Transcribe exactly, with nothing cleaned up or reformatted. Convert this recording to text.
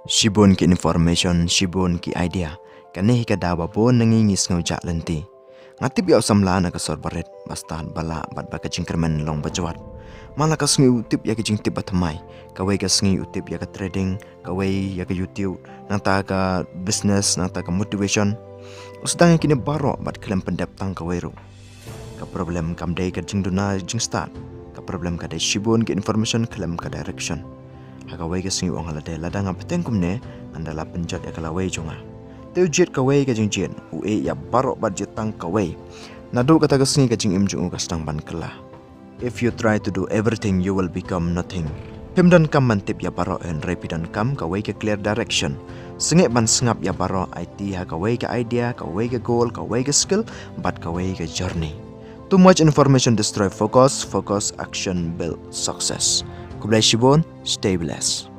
Shibun ki information, shibun ki idea. Kane hi ka daw ba bun na ngi ngi sngew jah lynti. Nga tip ïa u samla na ka sor barit, ba stad ba lah bad ba ka jingkyrmen long ba jwat. Mala ka sngi u tip ïa ka jingtip ba thymmai, kawei ka sngi u tip ïa ka trading, kawei ïa ka YouTube, nangta ka business, nangta ka motivation. U sdang ïa kine baroh bad khlem pyndep tang kawei ruh. Ka problem kam dei ka jingduna jingstad. Ka problem ka dei shibun ka information khlem ka direction. Ha kawei ka sngi u ong ha lade, lada nga bteng kumne, ngan da la pynjot ïa ka lawei jong nga. Te u jied kawei ka jingjied, u ïeh ïa baroh bad jied tang kawei. Naduh kata ka sngi ka jingim jong u ka sdang ban kylla. If you try to do everything, you will become nothing. Phim donkam ban tip ïa baroh hynrei phi donkam kawei ka clear direction. Sngewbha ban sngap ïa baroh, aiti ha kawei ka idea, kawei ka goal, kawei ka skill, bad kawei ka journey. Too much information destroy focus, focus, action, build success. Khublei shibun, stay blessed.